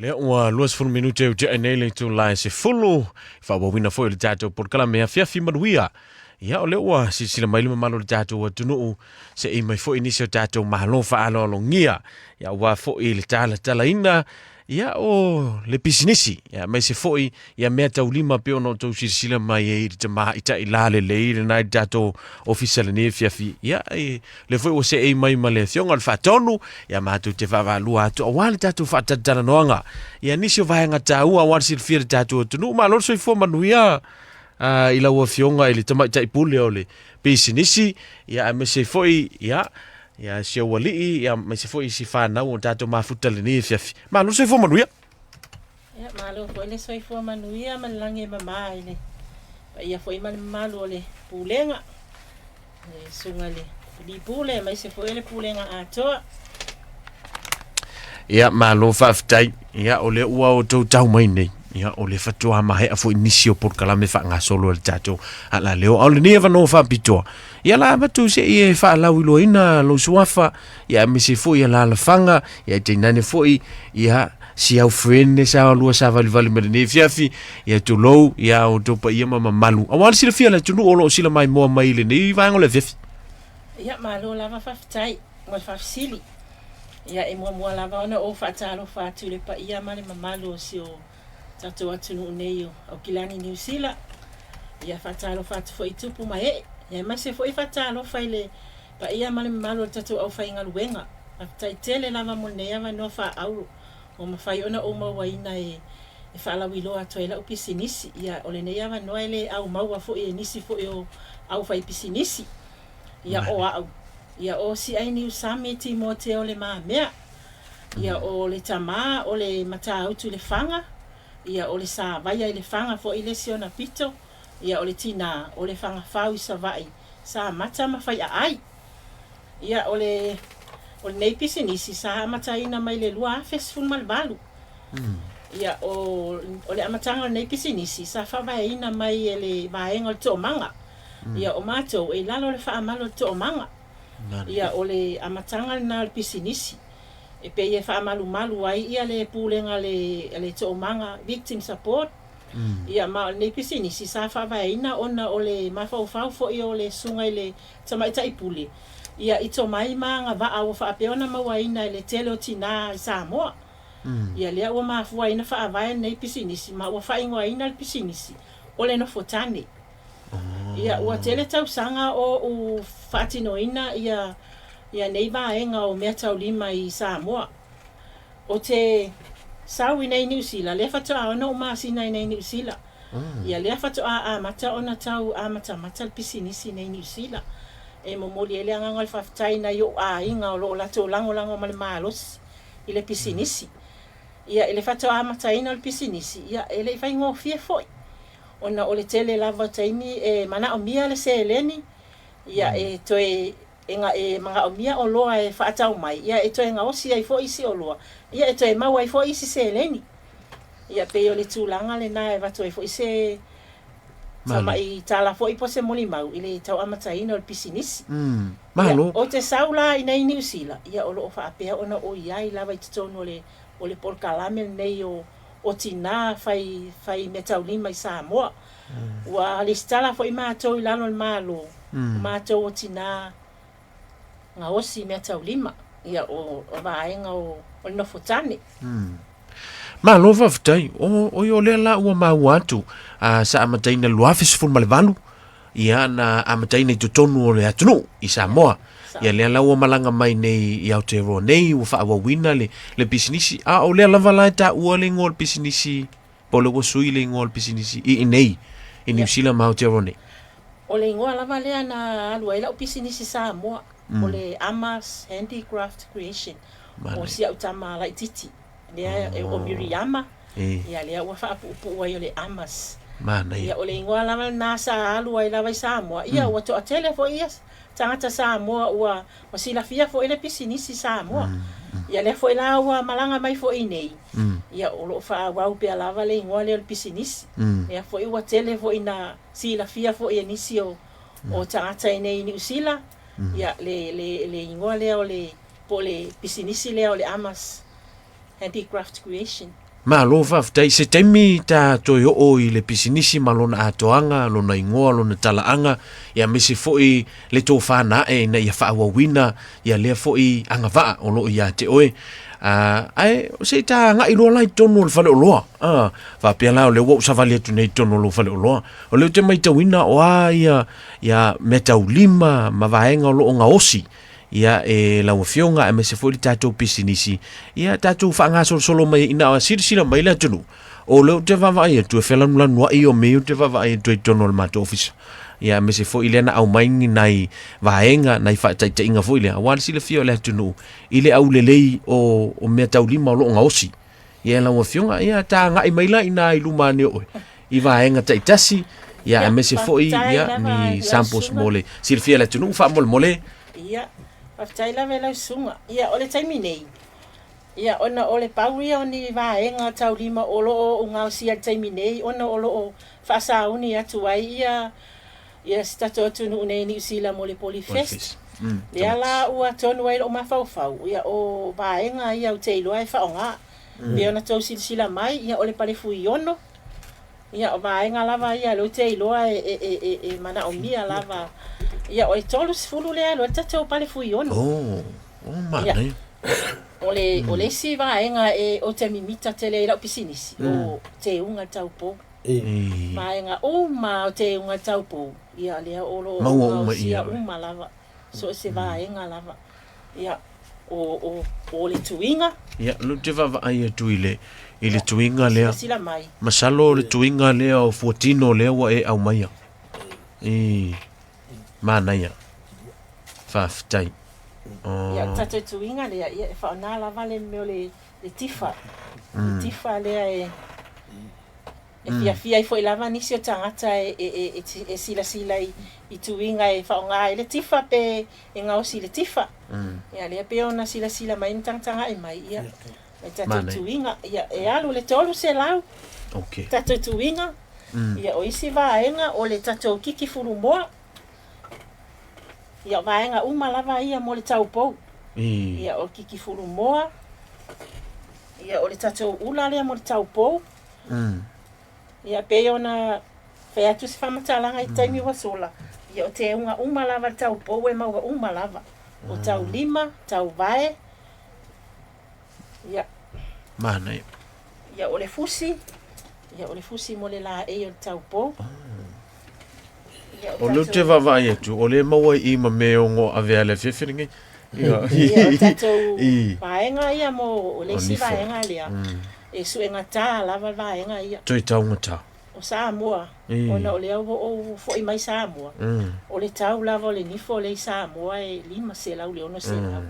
Lea ua 20 minute ua tea nei le itula e 10, faaauauina foi o le tatou polokalame Afiafi Manuia. Ia, o lea ua silasila mai le mamalu o le tatou atunuu, se i mai foi nisi o tatou malo faaaloalogia, ia aua foi le talatalaina ia o le pisinisi, ia aemaise foi ia mea taulima pei ona outou silasila mai ai i le tamaitai lalelei lena i le tatou ofisa i lenei afiafi. Ia, e, lea foi ua seei mai ma le afioga o le Faatonu, ia matou te vaavaalua atu aua le tatou faatalatalanoaga. Ia nisi o vaega taua aua le silafia e le tatou atunuu. Malo le soifua manuia i lau afioga i le tamaitai pule o le pisinisi, ia aemaise foi ia ia si ou alii, ia aemaise foi si fanau o tatou mafuta i lenei afiafi. Malo le soifua manuia. Ia, malo foi le soifua manuia ma le lagi e mama i le paia foi ma le mamalu o le Pulega, le Susuga i le Alii Pule aemaise foi o le Pulega atoa. Ia, malo faafetai. Ia, o lea ua outou tau mai nei. Ia, o lea faatoa maea foi nisi o polokalame faagasolo a le tatou alaleo. A o lenei avanoa faapitoa, ia la avatu se i e faalauiloaina lou suafa, ia aemaise foi ia alalafaga, ia tainane foi, ia si au friend sa lua savalivali mai lenei afiafi, ia tulou, ia outou paia ma mamalu. Aua le silafia e le atunuu o lo o sila maimoa mai i lenei vaega o le afiafi. Ia, malo lava faafetai mo le faafesili. Ia, e muamua lava ona ou faatalofa atu i le paia ma le mamalu o si o tatou atunuu nei o Aukilani, Niu Sila. Ia, faatalofa atu foi i tupu ma ee, ia aemaise foi faatalofa i le paia ma le mamalu o le tatou aufaigaluega. Faafetai tele lava mo lenei avanoa faaauro ua mafai ona ou mauaina e faalauiloa atu ai lau pisinisi. Ia, o lenei avanoa e le au maua foi e nisi foi o aufaipisinisi. Ia, o au, ia, o Siai Niusami Timoteo Le Mamea. Ia, o le tama o le Matautu i Lefaga, ia, o le Savaia i Lefaga foi le isi ona pito, ia, o le tinā o le Fagafau i Savaii, Samata ma Faiaai. Ia, o le, o lenei pisinisi sa amataina mai le 2018. Ia, o, o le amataga o lenei pisinisi sa faavaeina mai e le vaega o le Toomaga. Ia, o matou e i lalo o le faamalu o le Toomaga. Ia, o le amataga lena o le pisinisi e pei e faamalumalu ai ia le pulega a le, a le Toomaga Victim Support. Ia, ma o lenei pisinisi sa faavaeina ona o le mafaufau foi o le susuga i le Tamaitai Pule, ia, i tomai ma agavaa ua faapea ona mauaina e le tele o tinā i Samoa. Ia, lea ua mafua ai ona faavae lenei pisinisi ma ua faaigoaina le pisinisi o le Nofotane. Ia, ua tele tausaga o ou faatinoina ia, ia nei vaega o meataulima i Samoa. Ou te sau i nei Niu Sila, lea faatoa ono ou masina i nei Niu Sila. Ia lea faatoa amata ona tau amatamata le pisinisi i nei Niu Sila. E momoli ai le agaga o le faafetai i nai ou aiga o lo o latou lagolago ma le malosi i le pisinisi. Ia i le faatoa amataina o le pisinisi, ia e le i faigofie foi ona o le tele lava o taimi e manaomia le seleni, ia e toe E e manaomia oloa e faatau mai, ia e toe gaosi ai foi isi oloa, ia e toe maua ai foi isi seleni. Ia pei o le tulaga lena e avatu ai foi se tamai tala foi po o se molimau i le tau amataina o le pisinisi. Ia, ou te sau la i nei Niu Sila, ia o lo o faapea ona ou i ai lava i totonu o le o le polokalame lenei o o tinā fai fai meataulima i Samoa. Ua lesitala foi matou i lalo o le Malo, o matou o tinā gaosi meataulima, ia o vaega o le nofotane. Malo faafetai. O, oi o lea la ua maua atu, a, sa amataina i le 2018, ia na amataina i totonu o le atunuu i Samoa. Ia lea la ua malaga mai nei i Aotearoa nei, ua faaauauina le, le pisinisi. A o lea lava la e taua le igoa o le pisinisi Po o lea ua sui le igoa o le pisinisi i inei i Niu Sila ma Aotearoa nei? O le igoa lava lea na alu ai lau pisinisi Samoa, o le Ama's Handicraft Creation. O si au tama laitiiti, lea o Miriama, ia lea ua faapuupuu ai o le Ama's. Manaia. Ia o le igoa lava lena sa alu ai lava i Samoa. Ia ua toatele foi ia tagata Samoa ua silafia foi le pisinisi Samoa. Ia lea foi la ua malaga mai foi i inei, Ia, o lo o faaauau pea lava le igoa lea o le pisinisi. Lea foi ua tele foi ina silafia foi e nisi o tagata i inei i Niu Sila, ia, le, le, le igoa lea o le, po o le pisinisi lea o le Amas Handicraft Creation. Malo faafetai. Se taimi ta toe oo i le pisinisi ma lona atoaga, lona igoa, lona talaaga, ia aemaise foi le tofa na ae ina ia faaauauina ia lea foi agavaa o lo o ia te oe. Ae se i ta agai loa la i totonu o le faleoloa. Faapea la o lea ua ou savali atu nei i totonu o lou faleoloa. O lea ou te matauina o a ia, ia meataulima ma vaega o lo o gaosi ia e lau Afioga aemaise foi le tatou pisinisi, ia tatou faagasolosolo mai ina o silasila mai le atunuu, o lea ou te vaavaai atu e felanulanuai o mea ia ou te vaavaai atu ai i totonu o le matou ofisa. Ia aemaise foi lea na aumai ni nai vaega, nai faataitaiga foi lea, aua le silafia o le atunuu i le aulelei o, o meataulima o lo o gaosi. Ia lau Afioga, ia ta agai mai la ina i luma ane o oe i vaega taitasi, ia aemaise foi ia ni samples mo le silafia e le atunuu faamolemole. Ia, faafetai lava i lau susuga. Ia, o le taimi nei, ia, ona o le pau ia o ni vaega taulima o lo o ou gaosia i le taimi nei ona o lo o faasauni atu ai ia ia si tatou atunuu nei i Niu Sila mo le Polyfest. Lea la ua tonu ai lou mafaufau, ia o vaega ia ou te iloa e faaaoga. Pei ona tou silasila mai, ia o le palefuiono, ia o vaega lava ia lea ou te iloa e manaomia lava. Ia o le 30 lea e alu ai le tatou palefuiono. Oh, oh manaia. O le, o le isi vaega e, ou te mimita tele ai i lau pisinisi, o teuga taupou. Vaega uma o teuga taupou, ia lea o lo o gaosia uma lava, so o se vaega lava. Ia, o, o, o le tuiga. Ia, o lea ou te vaavaai atu i le, i le tuiga lea. Silasila mai. Masalo o le tuiga lea o fuatino lea ua e aumaia. I, manaia. Faafetai. Ia, o le tatou tuiga lea, ia e faaaoga lava le mea o le, le tifa. Le tifa lea e, E fiafia ai foi lava nisi o tagata e silasila i tuiga e faaaoga ai le tifa pe e gaosi i le tifa. Ia lea pei ona silasila mai ma tagatagai mai, ia ma tatou tuiga, ia e alu le 300 tatou tuiga. Ia o isi vaega o le tatou kiki fulumoa. Ia o vaega uma lava ia mo le taupou. Ia o le kiki fulumoa, ia o le tatou ula lea mo le taupou. Ia pei ona fai atu se faamatalaga i le taimi ua sola, ia o teuga uma lava le taupou e maua uma lava. O taulima, tauvae, ia. Manaia. Ia o le fusi, ia o le fusi mo le laei o le taupou. Ia o lea ou te vaavaai atu, o lea e maua i i ma mea e ono avea i le afiafi lenei. Ia, o tatou vaega ia mo, o le isi vaega lea, e suegata lava le vaega ia. Toe taugata. O Samoa, ona o lea ua ou foi mai Samoa, o le tau lava o le nifo lea i Samoa e 500 i le 600.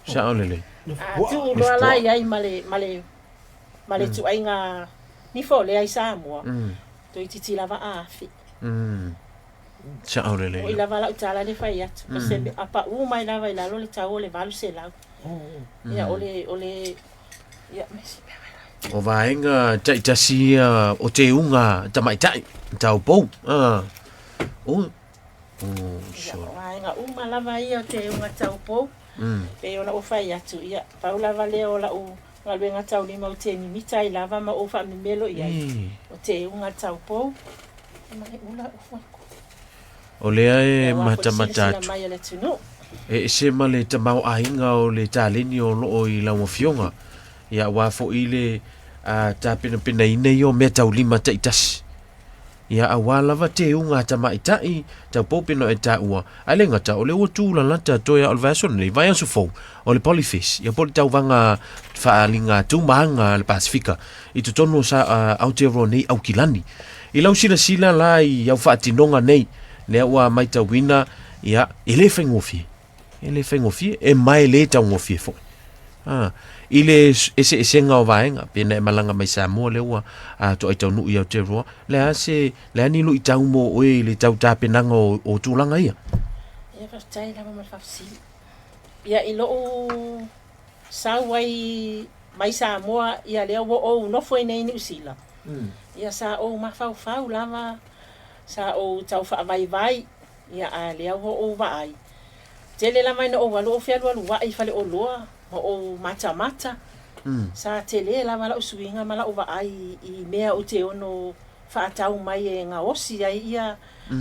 Sao lelei. A tuu loa la i ai ma le, ma le, ma le ituaiga nifo lea i Samoa, toeitiiti lava afe. Sao lelei. Moi lava lau tala le fai atu. Mm. Se a pau mai lava i lalo le tau o le 800. Ia o le o le ia me si mea O vaega taitasi ia o te unga tamaitai, taupou. Ah. O, oh, sure. Ia, vaega uma lava ia o te unga taupou. Pei ona ou fai atu, ia, pau lava lea o lau galuega taulima ou te mimita ai lava ma ou faamemelo i ai, o te unga taupou. Ma le ula o fuaiko. O lea e matamata atu. Mai o le atunuu. E ese ma le tamaoaiga o le taleni o lo o i lau afioga, ia aua foi le tapenapenaina ia o meataulima taitasi. Ia aua lava teuga a tamaitai, taupou pei ona e taua, ae le gata, o lea ua tulalata toe lava o le vaiaso lenei, vaiaso fou, o le Polyfest, ia po o le tauvaga faaaliga tumaaga a le Pasefika i totonu o sa, Aotearoa nei, Aukilani. I lau silasila la i au faatinoga nei, lea ua matauina, ia, e le faigofie. E le faigofie, e ma e le taugofie foi. A, i le eseesega o vaega, pe na e malaga mai Samoa lea ua toai taunuu i Aotearoa, le a se, le a ni luitau mo oe i le tau tapenaga o, o tulaga ia? Ia, faafetai lava mo le faafesili. Ia, i lou sau ai mai Samoa, ia lea ua ou nofo ai nei i Niu Sila, ia sa ou mafaufau lava, sa ou tau faavaivai, Ia, a lea ua ou vaai, tele lava ina ou alu ou fealualuai i faleoloa ma ou matamata. Sa tele lava la'u suiga ma la'u vaai i mea ou te ono fa'atau mai e gaosi ai ia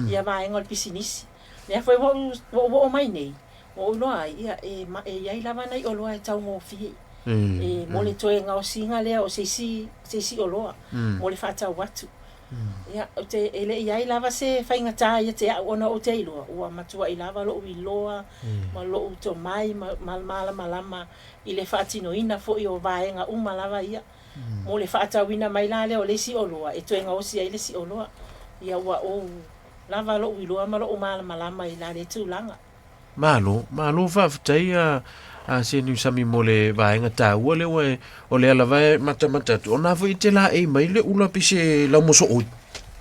ia vaega o le pisinisi. Lea foi ua ou ua ou oo mai nei, ua ou iloa ai, ia e ma e i ai lava nai oloa e taugofie e mo le toe gaosiga lea o se isi se isi oloa mo le fa'atau atu. Ia, ou te, e le i i ai lava se faigatā ia te a'u ona ou te iloa ua matua'i lava lo'u iloa ma lo'u tomai ma ma malamalama i le faatinoina foi o vaega uma lava ia. Mo le faatauina mai la lea o le isi oloa e toe gaosi ai le isi oloa. Ia ua ou lava lo'u iloa ma lo'u malamalama i la lea tulaga. Malo, malo faafetai a a se Niusami mo le vaega taua lea ua e, o lea lava e matamata atu, ona foi e te laei mai le ula pe se laumosooi.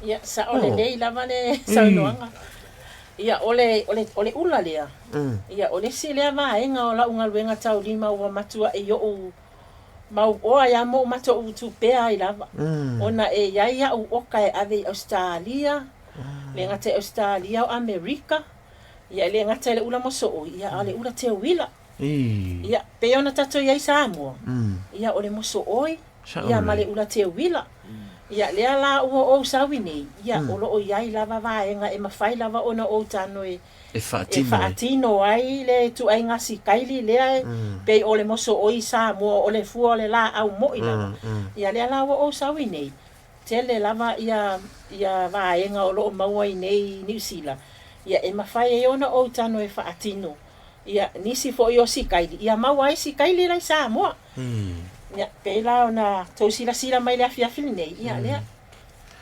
Ia, sa'o lelei lava le saunoaga. Ia, o le, o le, o le ula lea, ia, o le isi lea vaega o la'u galuega taulima ua matua'i o'u mauoa ai a ma ou matautu pea ai lava, ona e i ai a'u oka e ave i Ausetalia, le gata i Ausetalia o Amerika, Ia, e le gata i le ula mosooi, ia, a o le ula teuila. Ia, pei ona tatou i ai i Samoa, ia, o le mosooi, ia, ma le ula teuila. Ia, lea la ua ou saui nei, ia, o lo o i ai lava vaega e mafai lava ona ou tago e E faatino ai le ituaiga sikaili lea e pei o le mosooi i Samoa, o le fua o le laau moi lava. Ia, lea la ua ou saui nei, Tele lava ia ia vaega o lo o maua i nei i Niu Sila, ia e mafai ai ona ou tago e faatino ia nisi foi o sikaili, ia maua ai sikaili la i Samoa. Ia, pei la ona tou silasila mai i le afiafi lenei, ia lea,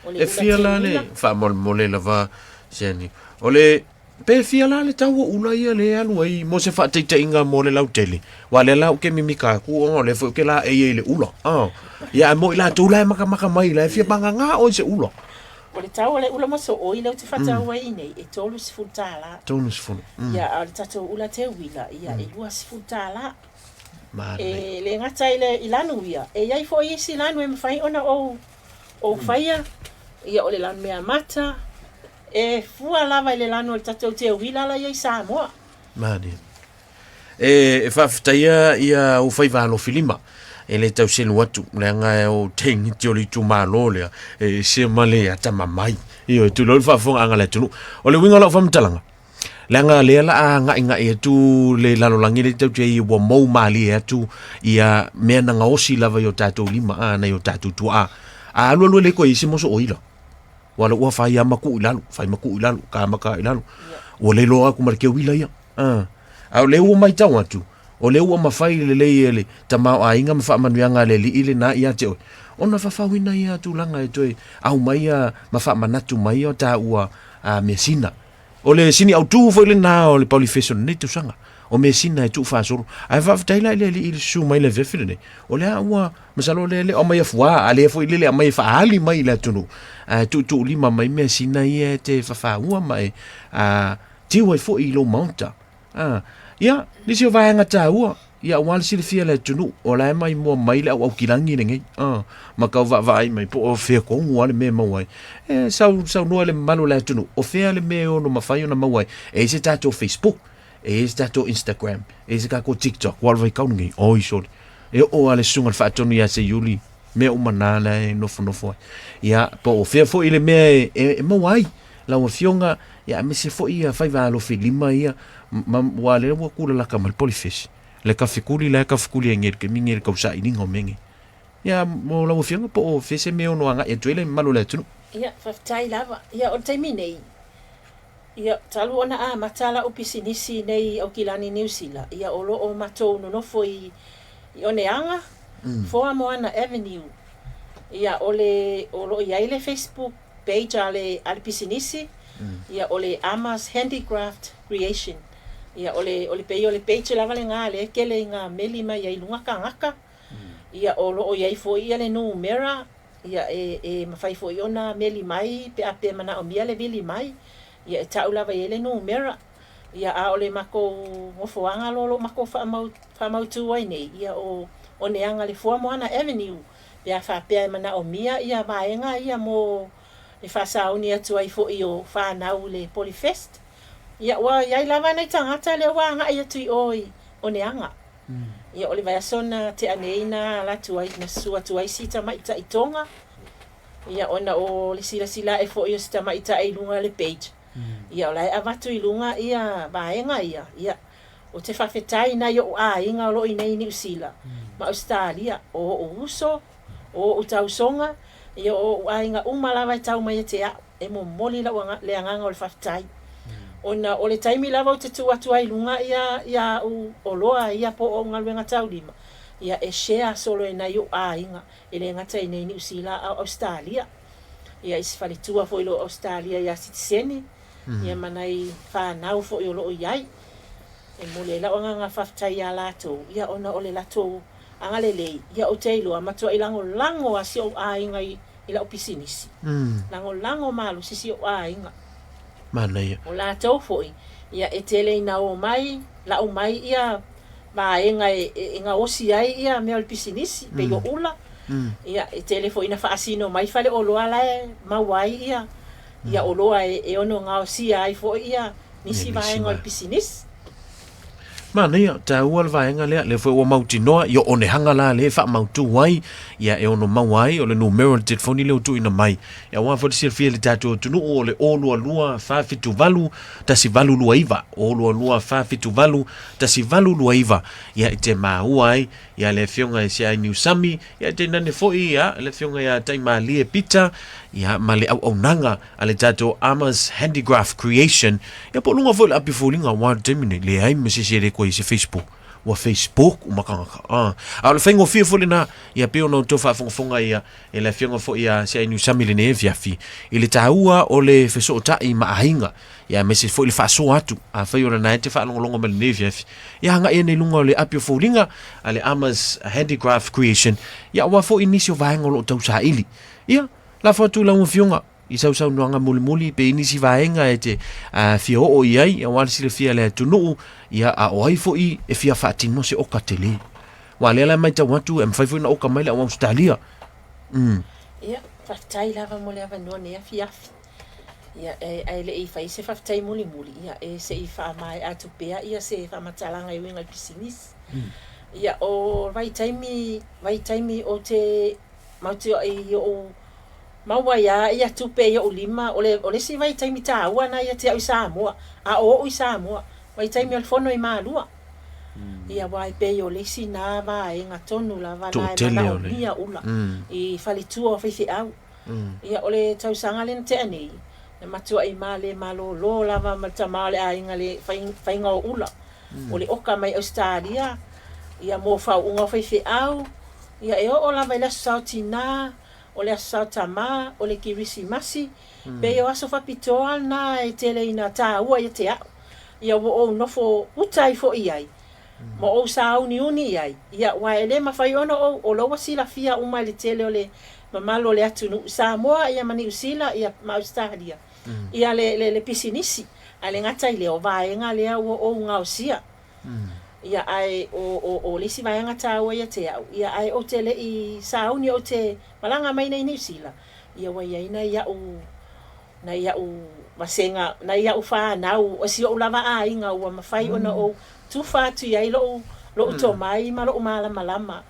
o le E ula fia la le teuila. faamolemole lava Seani, o le Pe fia la le tau o ula ia lea e alu ai mo se faataitaiga mo le lautele? Aua lea la ou te mimika atu ona o lea foi ou te laei ai i le ula. Ah. Ia ae mo i latou la e makamaka mai la e fia pagaga oe i se ula. O le tau o le ula mosooi lea ou te faatau ai i nei e $30. 30. Ia, a o le tatou ula teuila, ia e $20. Manaia. E le gata i le i lanu ia, e i ai foi isi lanu e mafai ona ou ou faia, ia o le lanu meamata, E fua lava i le lanu o le tatou teuila la i ai i Samoa. Manaia. E, e faafetaia ia ou faiva alofilima e le tau selu atu, leaga o teigiti o le itumalo lea, e ese ma le atamamai. Ioe, tulou le faafofogaaga a le atunuu. O le uiga o lau faamatalaga, leaga lea la a ga'iga'i atu le lalolagi lea tatou te i ai ua mou malie atu ia mea na gaosi lava i o tatou lima, a, nai o tatou tuaa. A alualu e le toe i ai se mosooi la. Ua ua fai lava ma tuu i lalo, fai ma tuu i lalo, ka ma ka i lalo. Ua le iloa atu ma le teuila ia. A, a o lea ua matau atu, o lea ua mafai lelei e le tamaoaiga ma faamanuiaga a le Alii lena ia te oe, ona fafauina ia tulaga e toe aumai ma faamanatu mai o taua measina. O le sini autu foi lena o le Paulifeso i lenei tausaga, o measina e tuufaasolo. Ae faafetai la i le Alii i le susu mai i le afiafi lenei, o lea ua, masalo o lea e le o aumaia fuā, a lea foi le aumai e faaali mai i le atunuu, ae tuutuulima mai measina ia e te fafaua ma e tiu ai foi i lou maota. A, ia, nisi o vaega taua, ia aua le silafia e le atunuu, o la e maimoa mai le auaukilagi lenei, a, ma tau vaavaai mai po o fea tonu lava le mea e maua ai. E sau, saunoa i le mamalu o le atunuu, o fea le mea e ono mafai ona maua ai. E i ai se tatou Facebook, e i ai se tatou Instagram, e i ai se tatou TikTok, aua o le vaitau lenei, oi sole, e oo lava le susuga i le faatonu ia Seiuli, mea uma na la e nofonofo ai. Ia, po o fea foi le mea e, e, e maua ai lau afioga, ia aemaise foi ia faiva alofi lima ia, ma, ua lea ua kulalaka ma le polifesi. Le kafekuli la e kafekuli ai nei le taimi nei i le tausailiga o mea nei. Ia, mo lau afioga po o fea se mea e ono agai atu ai le mamalu o le atunuu. Ia, faafetai lava. Ia, o le taimi nei, ia, talu ona amata la'u pisinisi nei i Aukilani, Niu Sila, ia, o lo o matou nonofo i, i Oneaga, Foa Moana Avenue. Ia, o le, o lo o i ai le Facebook page a le, a le pisinisi, ia, o le Ama's Handicraft Creation. Ia, o le, o le pei o le page lava lena lea e tele ina meli mai ai i luga tagata. Ia, o lo o i ai foi ia le numera, ia, e, e mafai foi ona meli mai pe a pe manaomia le vili mai, ia, e ta'u lava i ai le numera. Ia, a o le matou nofoaga loa o lo o matou faamau, faamautū ai nei, ia, o Oneaga le Fuamoana Avenue, pe a faapea e manaomia ia vaega ia mo le faasauni atu ai foi o fanau i le Polyfest. Ia, ua i ai lava nai tagata lea ua agai atu i o i Oneaga. Ia, o le vaiaso na tea nei na ala atu ai, na susu atu ai si tamaitai Toga, ia ona o le silasila ae foi o si tamaitai i luga o le page, ia o la e avatu i luga ia vaega ia, ia, ou te faafetai i nai ou aiga o lo o i inei i Niu Sila ma Ausetalia, o ou uso, o ou tausoga, ia o ou aiga uma lava e tau mai ia te au, e momoli lau le agaga o le faafetai. Ona o le taimi lava ou te tuu atu ai i luga ia ia au oloa ia po o au galuega taulima, ia e share solo e nai ou aiga, e le gata i inei i Niu Sila a o Ausetalia. Ia i si faletua foi o lo o Ausetalia ia Sitiseni, ia ma nai fanau foi o lo o i ai. E momoli ai lau agaga faafetai ia latou, ia ona o le latou agalelei, ia ou te iloa, matuai lagolago lava si ou aiga i i lau pisinisi. Lagolago malosi si ou aiga. Manaia. O latou foi, ia e tele ina o mai, lau mai ia vaega e, e, e gaosi ai ia mea o le pisinisi, pei o ula. Ia e tele foi ina faasino mai faleoloa la e maua ai ia ia oloa e, e ono gaosia ai foi ia nisi vaega o le pisinisi. Manaia, taua le vaega lea, lea foi ua mautinoa i o onehaga la lea e faamautu ai, ia e ono maua ai o le numera o le telefoni lea ua tuuina mai. Ia aua foi le silafia i le tatou atunuu o le 022 478 1829, 022 478 1829, ia e te maua ai ia le afioga i Seai Niusami, ia tainane foi ia le afioga ia Taimalie Peter, ia ma le auaunaga a le tatou Amas Handicraft Creation, ia po o luga foi o le api foliga aua o le taimi nei, leai ma se isi e le koe i se Facebook. Ua Facebook uma tagata. Ah. A o le faigofie foi lena, ia pei ona outou faafogafoga ia e le afioga foi ia Seai Niusami i lenei afiafi, i le taua o le fesootai ma aiga, ia aemaise foi le faasoa atu. Afai o lena e te faalogologo mai lenei afiafi, ia agai ane i luga o le api o foliga a le Amas Handicraft Creation, ia aua foi nisi o vaega o lo o tausaili. Ia, lafo atu i lau Afioga i sau saunoaga mulimuli pe i nisi vaega e te fia oo i ai aua le silafia e le atunuu, ia, a o ai foi e fia faatino se oka tele. Aua o lea la e matau atu e mafai foi ona oka mai le au Ausetalia. Ia, faafetai lava mo le avanoa nei afiafi. Ia, ae le i fai se faafetai mulimuli, ia, e se i faamaea atu pea ia se faamatalaga e uiga i le pisinisi. Ia, o vaitaimi, vaitaimi ou te mautioa i ou maua ai lava ia tupe i ou lima, o le, o le isi vaitaimi taua lena ia te au i Samoa, a o oʻu i Samoa, vaitaimi o le fono i Malua. Ia, aua e pei o le isi na vaega tonu lava na e manaomia ula i faletua o faifeau. Ia, o le tausaga lea na tea nei, na matuai male malōlō lava ma le tama o le aiga i le faiga o ula. O le oka mai Ausetalia, ia mo faauuga o faifeau, ia e oo lava i le Aso Sa o Tinā, o le Aso Sa o Tamā, o le Kerisimasi, pei o aso faapitoa na e tele ina taua ia te au. Ia ua ou nofo uta ai foi i ai, ma ou sāuniuni i ai, ia, aua e le mafai ona ou, o la ua silafia uma e le tele o le mamalu o le atunuu, Samoa ia ma Niu Sila ia ma Ausetalia, ia le, le, le pisinisi. Ae le gata i lea, o vaega lea ua ou gaosia. Ia, ae o, o, o le isi vaega taua ia te au, ia, ae ou te le i sauni ou te malaga mai nei i Niu Sila, ia ua i ai nai au, nai au vasega, nai au fanau, o si ou lava aiga ua mafai ona ou tufa atu i ai lou, lou tomai ma lou malamalama.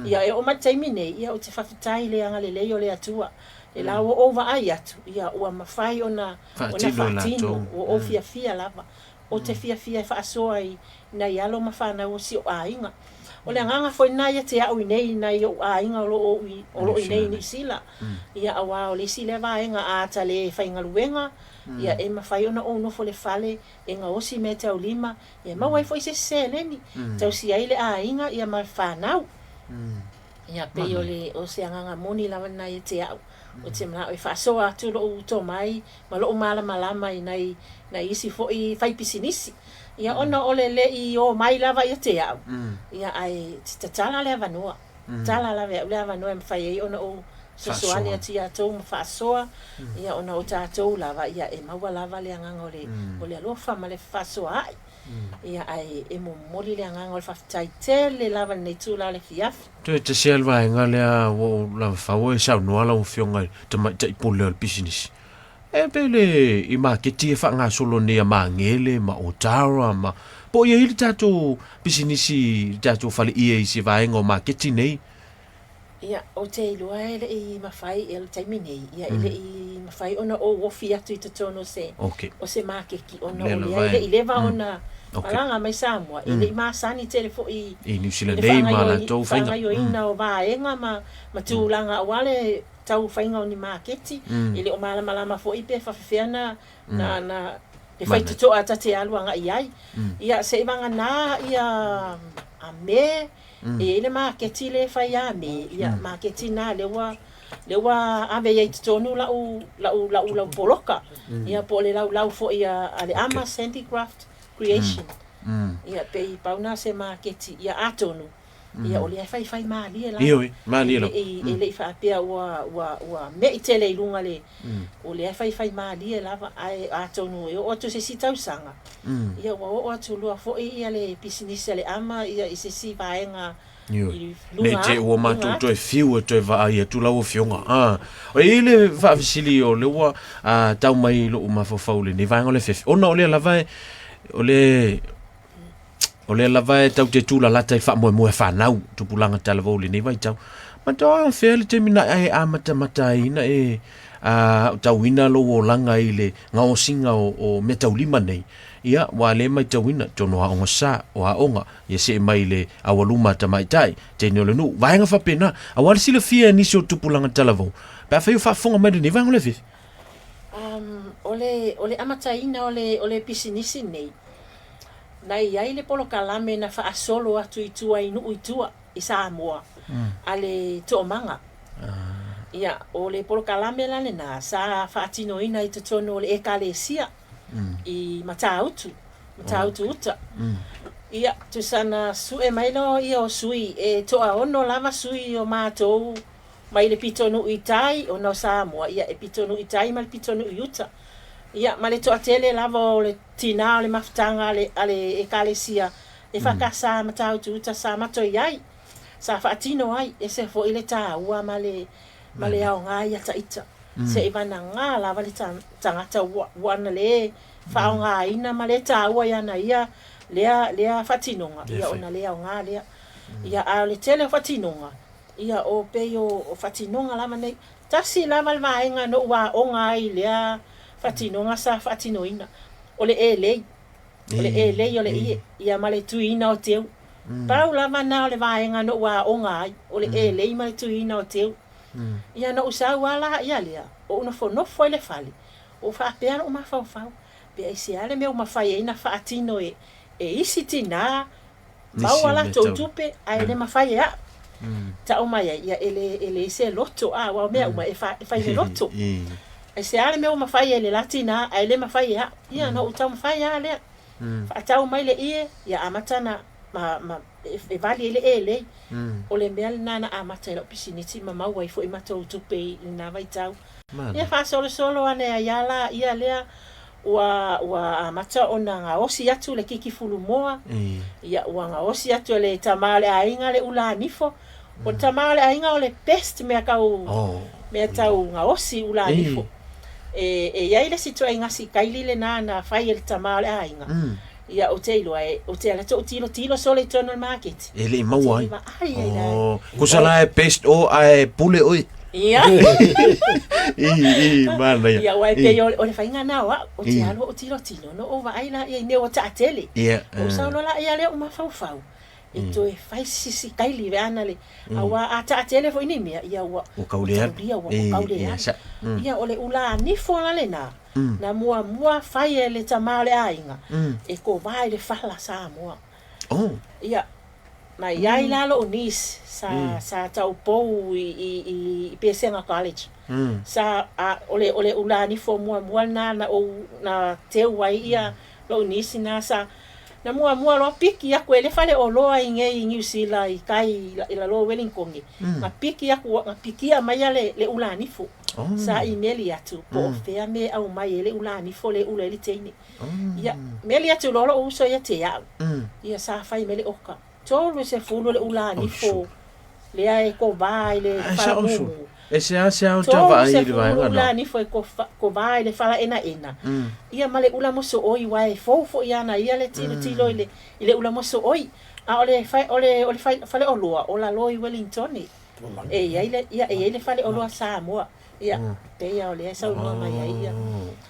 Ia, e oo mai i le taimi nei, ia, ou te faafetai i le agalelei o le Atua, le la ua ou vaai atu, ia, ua mafai ona, ona faatino, ua ou fiafia lava. Ou te fiafia e faasoa i nai alo ma fanau o si ou aiga. O le agaga foi lena ia te au i nei i nai ou aiga o lo o o lo o i nei i Niu Sila. Ia aua o le isi lea vaega a ata le faigaluega, ia e mafai ona ou nofo i le fale e gaosi meataulima, ia maua ai foi se isi seleni, tausia ai le aiga ia ma le fanau. Ia pei o le o se agaga moni lava lena ia te au. Ou te manao e faasoa atu lou tomai ma lou malamalama i nai nai isi foi fai pisinisi. Ia ona o le le i o mai lava ia te au, ia ae tatala le avanoa. Tatala lava e au le avanoa e mafai ai ona ou fesoasoani atu ia tou ma faasoa, ia ona o tatou lava ia e maua lava le agaga o le o le alofa ma le fefaasoaai. Ia ae e momoli le agaga o le faafetai tele lava i lenei itula o le afiafi. Toe tasi lava le vaega lea ua ou lavafau e saunoa lau Afioga i le Tamaitai Pule o le Pisinisi. E pei le i maketi e faagasolo nei a Magele ma Otara ma Po o i ai le tatou pisinisi i le tatou fale ie i se vaega o maketi nei? Ia, ou te iloa e le i mafai i le taimi nei, ia e le i mafai ona ou ofi atu i totonu o se, okay. o se makeki ona Lea o lava lea e le e. i leva ona Okay. malaga mai Samoa, e le i masani tele foi I New i Zealand le nei ma latou faiga. faagaioina o vaega ma tulaga aua le tau faiga o ni maketi, e le o malamalama foi pe faafefea na na na le faitotoa ta te alu agai ai. Ia se i vagana ia a me e i ai le maketi lea e fai ia Me, ia maketi na lea ua lea ua ave ai i totonu lau lau lau lau poloka. Ia po o le laulau foi a le Amas Handicraft Creation. Ia pei pau na se maketi ia atonu ia o lea e faifai malie lava. Ioe, malie lava. E le i faapea ua ua ua me'i tele i luga le o lea e faifai malie lava ae atonu e oo atu i se isi tausaga ia ua oo atu loa foi ia le pisinisi a le ama ia i se isi vaega Ioe. i Ne i luga te ua luga matou atu. toe fiu e toe vaai atu lau afioga. Ah, o i le faafesili o lea ua tau mai i lou mafaufau i lenei vaega o le fefe, ona o lea lava e, o le, o lea lava e tau te tūlalata i faamoemoe a fanau, tupulaga talavou i lenei vaitau. Manatua afea le taimi na e amatamata ai na e aotauina lou olaga i le gaosiga o meataulima nei. Ia, ua le matauina, tonu o aoga sa, o aoga, ia see mai i le aualuma a tamaitai, teine o le nuu, vaega faapena. Aua le silafia e nisi o tupulaga talavou, pe afai o faafofoga mai lenei vaega o le afiafi. O le, o le amataina o le, o le pisinisi nei, na i ai le polokalame na faasolo atu i tua i nuu i tua i Samoa a le Toomaga. Ia, o le polokalame la lena sa faatinoina i totonu o le Ekalesia i Matautu, Matautu uta. Ia, tusa na sue mai loa ia o sui, e toaono lava sui o matou mai le pitonuu i tai ona o Samoa, ia e pitonuu i tai ma le pitonuu i uta. Ia, ma le toatele lava o le tinā o le mafutaga a le, a le Ekalesia EFKS Matautu uta sa matou i ai, sa faatino ai, ese foi le taua ma le, ma le aoga ia taita. Se i vanaga lava le tagata ua, ua na le faaaogaina ma le taua iana ia lea, lea faatinoga, ia ona le aoga lea. Ia, a o le tele o faatinoga, ia o pei o faatinoga lava nei. Tasi lava le vaega na ou aoga ai i lea faatinoga sa faatinoina, o le elei. O le elei o le ie, ia ma le tuiina o teu. Pau lava na o le vaega na ou aoga ai, o le elei ma le tuiina o teu. Ia na ou sau lava la ia lea, ou nofonofo ai i le fale, ou faapea lou mafaufau, pe aisea le mea ua mafai ai ona faatino e isi tinā maua latou tupe ae le mafai e a'u. Ta'u mai ai, ia e le e leai se loto a, aua o mea uma e fai i le loto. Aisea le mea ua mafai e le la tinā ae le mafai e a'u. Ia na ou taumafai lava lea. Faatau mai le ie, ia amata ona ma ma e vali ai le elei. O le mea lena na amata ai la'u pisinisi ma maua ai foi matou tupe i lena vaitau. Ia faasolosolo ane ai lava laia lea ua ua amata ona gaosi atu le kiki fulumoa, ia ua gaosi atu e le tama o le aiga le ula nifo. O le tama o le aiga o le best mea tau mea tau gaosi ula nifo. E e i ai le isi ituaiga sikaili lena na fai e le tama o le aiga, ia ou te iloa e ou te alu atu ou tilotilo solo i totonu o le maketi, E le i ou te maua le ai. vaai ai la. Tusa la e best o ae pule oe. Ia. I, manaia. Ia, aua e pei o le faiga lena o au, ou te alu ou tilotilo, ona ou vaai laia i mea ua taatele. Ou sau loa laia lea ou mafaufau, e toe fai se sikaili pe ana le, aua a taatele foi ni mea, ia ua Ua taulia, ua taulia. Ia, o le ula nifo la lena, na muamua fai e le tama o le aiga, e kovā i le fala Samoa. Ia, na i ai la lou niece sa sa taupou i i i Pesega College. Sa a o le o le ula nifo muamua lena na ou na teu ai ia lou niece na sa na muamua loa piki atu e le faleoloa i nei i Niu Sila i kai i lalo o Wellington na piki atu na pikia mai ia le le ula nifo. Sa imeli atu po o fea mea e aumai ai le ula nifo lea e ula ai le teine. Ia, meli atu loa lou uso ia te au. Ia sa fai mai le oka. 30 le ula nifo lea e kovā i le falamumu. E seasea ota vaai i le 30 vaega ula na. nifo e kovā i le falaenaena, ia ma le ula mosooi, uae e fou foʻi ana ia le tilotilo i le ula mosooi. A o le o le faleoloa o lalo i Wellingtone e iai le, ia, e iai le faleoloa Samoa, ia pei a o lea e saunoa mai ai ia.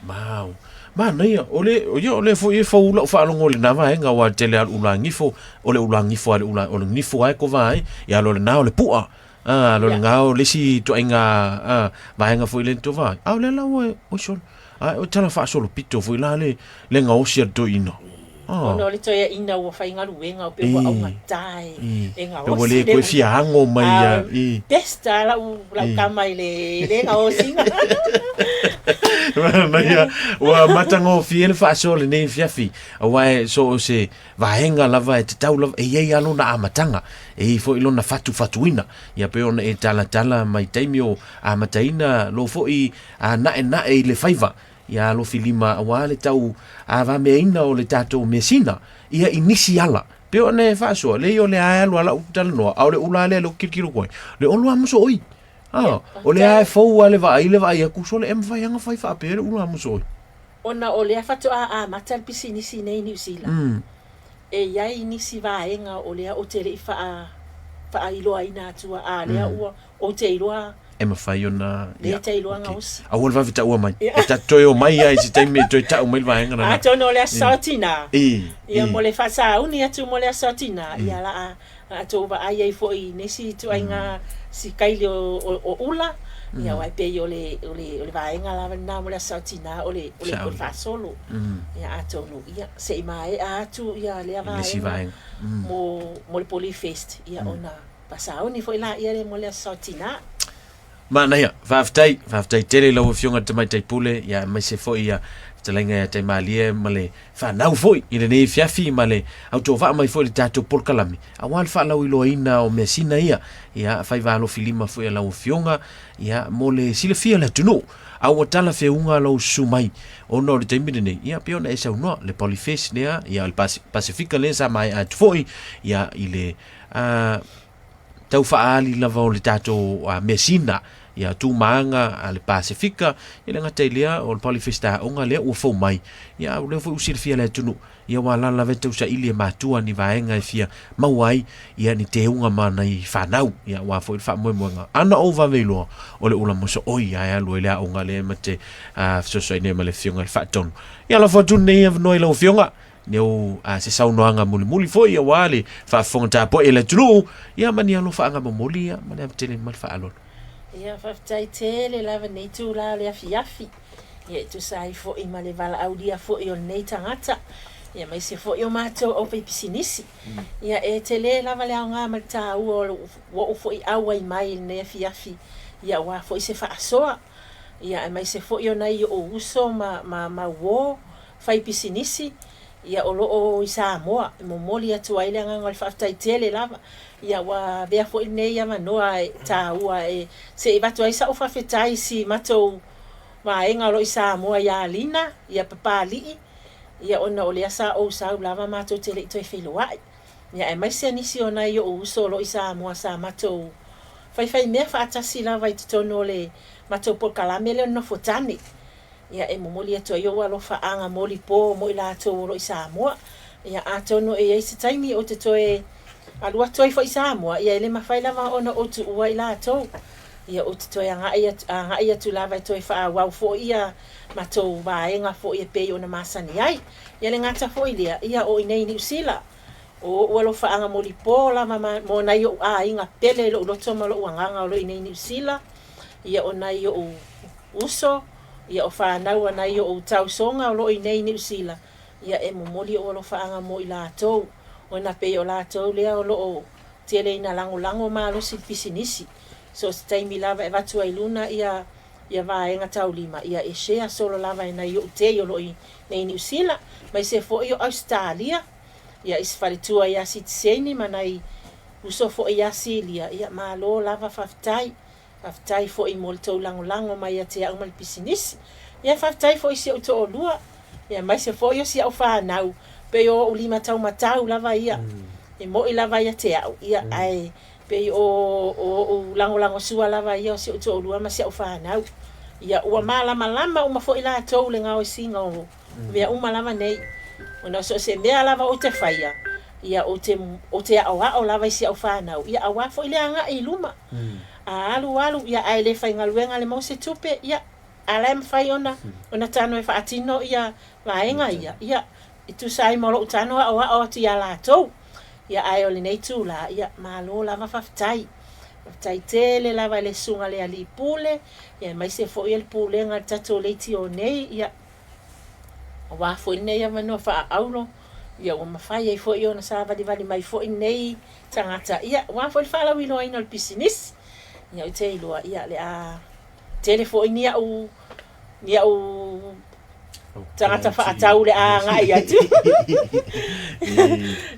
Mau. Manaia, o le, ia o le foi e fou lau faalogo i lena vaega, aua e tele lava le ulagifo, o le ulagifo a le ula, o le gifo lava e kova ai, ia o lena o le pu'a. A, lo lena o le isi ituaiga a, vaega foi lea e tova ai. A o lea la ua, oi sole, a o tala faasolopito foi la le, le gaosi a le toeaina. Ona o le toeaina ua faigaluega o pe ua augata e Pe ua gaosi le le koe ula. fia ago mai A ia, i. best a lau lau tama i le le gaosiga. Manaia, ua matagofie le faasoa lenei afiafi, aua e so o se vaega lava e tatau lava, e i ai lava lona amataga, e i ai foi lona fatufatuina. Ia pei ona e talatala mai taimi o amataina lo foi a naenae i le faiva, ia alofilima aua le tau avameaina o le tatou measina, ia i nisi ala. Pei ona e faasoa, leai o lea e alu a lau talanoa, a o le ula lea lea ou te tilotilo atu ai, le olo lava mosooi. A, o lea e fou lava le vaai, le vaai atu, sole e mafai lava ona fai faapea le ula mosooi. Ona o lea faatoa amata le pisinisi nei i Niu Sila, e i ai nisi vaega o lea ou te le i faailoaina atua, a lea ua ou te iloa. E mafai ona, ia, te iloa gaosi. Aua le vave taua mai. E ta toe o mai ai se taimi e toe tau mai le vaega lena. Atonu o le aso Saotina, ia mo le faasauni atu mo le aso Saotina, ia la a tou vaai ai foi i nisi ituaiga sikaili o ula, ia aua e pei o le vaega lava lena mo le aso Saotina o le faasolo. Ia atonu, ia se i maea atu ia lea vaega mo le Polyfest, ia ona faasauni foi laia lea mo le aso Saotina. Manaia, faafetai, faafetai tele i lau Afioga i le Tamaitai Pule, ia aemaise foi ia fetalaiga ia Taimalie ma le fanau foi i lenei afiafi ma le autovaa mai foi i le tatou polokalame, aua le faalauiloaina o measina ia, ia faiva alofilima foi a lau Afioga, ia mo le silafia o le atunuu. A ua talafeuga lou susu mai ona o le taimi lenei, ia pei ona e saunoa, le Polyfest lea, ia le Pasefika lea sa maea atu foi, ia i le tau faaali lava o le tatou measina, ia tumaaga a le Pasefika, e le gata i lea o le Polyfest aoga lea ua fou mai, ia o lea foi ua silafia e le atunuu, ia ua alaala lava e tausaili e matua ni vaega e fia maua ai ia ni teuga ma nai fanau, ia aua foi le faamoemoega. Ana ou vave iloa o le ula mosooi ae alu ai le aoga lea ma te fesoasoani nei ma le Afioga i le Faatonu. Ia lafo atu lenei avanoa i lau Afioga, neu se saunoaga mulimuli foi aua le faafofoga tapuai a le atunuu, ia ma ni alofaaga momoli ia ma le ava tele ma le faaaloalo. Ia, faafetai tele lava i lenei itula o le afiafi, ia e tusa ai foi ma le valaaulia foi o lenei tagata, ia aemaise foi o matou aufaipisinisi. Ia e tele lava le aoga ma le taua o lou foi auai mai i lenei afiafi, ia aua foi se faasoa, ia aemaise foi o nai ou uso ma uo fai pisinisi, ia o lo o i Samoa, e momoli atu ai le agaga o le faafetai tele lava. Ia ua avea foi lenei avanoa e taua e se i avatu ai sa'u faafetai i si matou vaega o lo o i Samoa ia Lina, ia Papalii, ia ona o lea sa ou sau lava matou te le i toe feiloai. Ia aemaise nisi o nai o'u uso o lo o i Samoa sa matou faifaimea faatasi lava i totonu o le matou polokalame lea o le Nofotane. Ia, e momoli atu ai ou alofaaga molipo mo i latou o lo o i Samoa. Ia, atonu e i ai se taimi ou te toe alu atu ai foi i Samoa, ia e le mafai lava ona ou tuua i latou. Ia, ou te toe agai atu, agai atu lava e toe faaauau foi ia matou vaega foi e pei ona masani ai. Ia le gata foi lea, ia o i inei i Niu Sila, o ou alofaaga molipo lava ma, mo nai ou aiga pele i lou loto ma lou agaga o lo o i inei i Niu Sila, ia o nai ou uso, ia o fanau a nai o'u tausoga o lo o i inei i Niu Sila, ia e momoli o'u alofaaga mo i latou, ona pei o latou lea o lo o tele ina lagolago malosi i le pisinisi. So o se taimi lava e avatu ai i luna ia ia vaega taulima, ia e share solo lava e nai o'u tei o lo o i inei i Niu Sila, aemaise foi o Ausetalia, ia i se faletua ia Sitiseini ma nai uso foi ia Silia, ia malo lava faafetai. Faafetai foi mo le tou lagolago mai ia te au ma le pisinisi. Ia faafetai foi i si ou toalua, ia aemaise foi o si au fanau, pei o ou lima taumatau lava ia. E moi lava ia te au, ia ae pei o oʻu lagolagosua lava ia o si ou toalua ma si au fanau. Ia, ua malamalama uma foi latou i le gaosiga o mea uma lava nei, ona o so o se mea lava ou te faia, ia, ou te, ou te aoao lava i si au fanau, ia, aua foi le agai i luma. A alu alu, ia, ae le faigaluega le maua se tupe, ia, a la e mafai ona, ona tano e faatino ia vaega ia, ia, e tusa ai ma lou tano aoao atu iā latou. Ia, ae o lenei itulā, ia, malo lava faafetai. Faafetai tele lava i le Susuga i le Alii Pule, ia aemaise foi o le Pulega a le tatou leitio nei, ia, aua foi lenei avanoa faaauro, ia ua mafai ai foi ona savalivali mai foi lenei tagata, ia, aua foi le faalauiloaina o le pisinisi. Ia, ou te iloa, ia, o le a tele foi ni au ni au tagata faatau le a agai atu.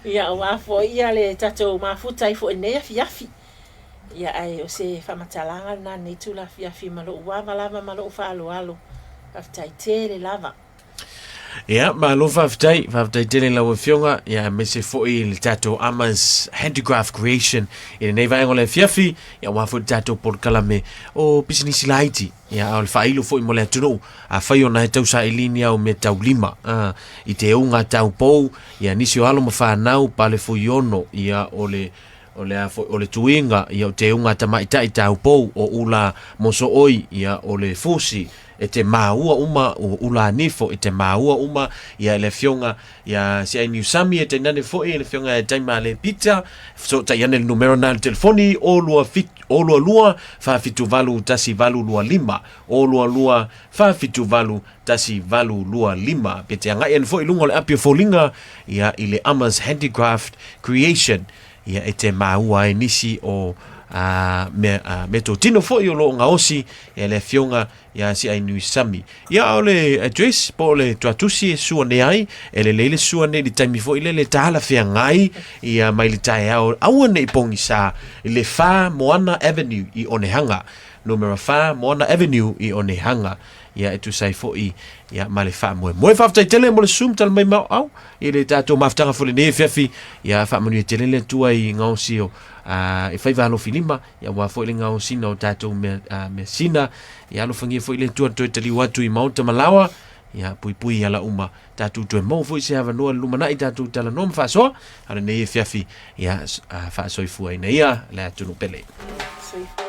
Ia, aua foi ia le tatou mafuta ai foi i lenei afiafi. Ia, ae o se faamatalaga lena i lenei itula afiafi ma lou ava lava ma lou faaaloalo. Faafetai tele lava. Ia, malo faafetai, faafetai tele i lau Afioga, ia aemaise foi i le tatou Amas Handicraft Creation i lenei vaega o le afiafi, ia aua foi le tatou polokalame o pisinisi laiti, ia a o le faailo foi mo le atunuu, afai ona e tau saili ni au mea taulima, a, i te uga tau pou, ia nisi o alo ma fanau, pale fuiono, ia o le O le a foi, o le tuiga, ia o te unga tamaitai taupou, o ula mosooi, ia o le fusi, e te māua uma, o ula nifo, e te māua uma, ia le afioga, ia si ai Niusami, e tainane foi le afioga e Taimale Peter, fesootai ane le numera na le telefoni, o lua fit, o lua lua, fa fitu valu, tasi valu lua lima, o lua lua, fa fitu valu, tasi valu lua lima. Pe te agai ane foi i luga o le api o foliga, ia i le Amas Handicraft Creation, ia e te māua ai nisi o a, mea, a, meatotino foi o lo o gaosi e le afioga ia si ai nui sami. Ia o le address po o le tuatusi e sua nei ai, e lelei le sua nei i le taimi foi lele talafeagai ia mai le taeao aua nei pogisa i le 4 Moana Avenue i Onehanga. Numera 4 Moana Avenue i Onehanga. Ia e tusa ai foi ia ma le faamoemoe. Faafetai tele mo le susu ma tala mai ma au i le tatou mafutaga foi lenei afiafi. Ia faamanuia tele le Atua i gaosi o e faiva alofi lima, ia aua foi le gaosina o tatou mea, measina. Ia alofagia foi le Atua toe taliu atu i maota ma laoa. Ia puipui i ala uma tatou toe maua foi se avanoa i le lumanai tatou talanoa ma faasoa. A o lenei afiafi, ia faasoifuaina ia le atunuu pele. Soifua.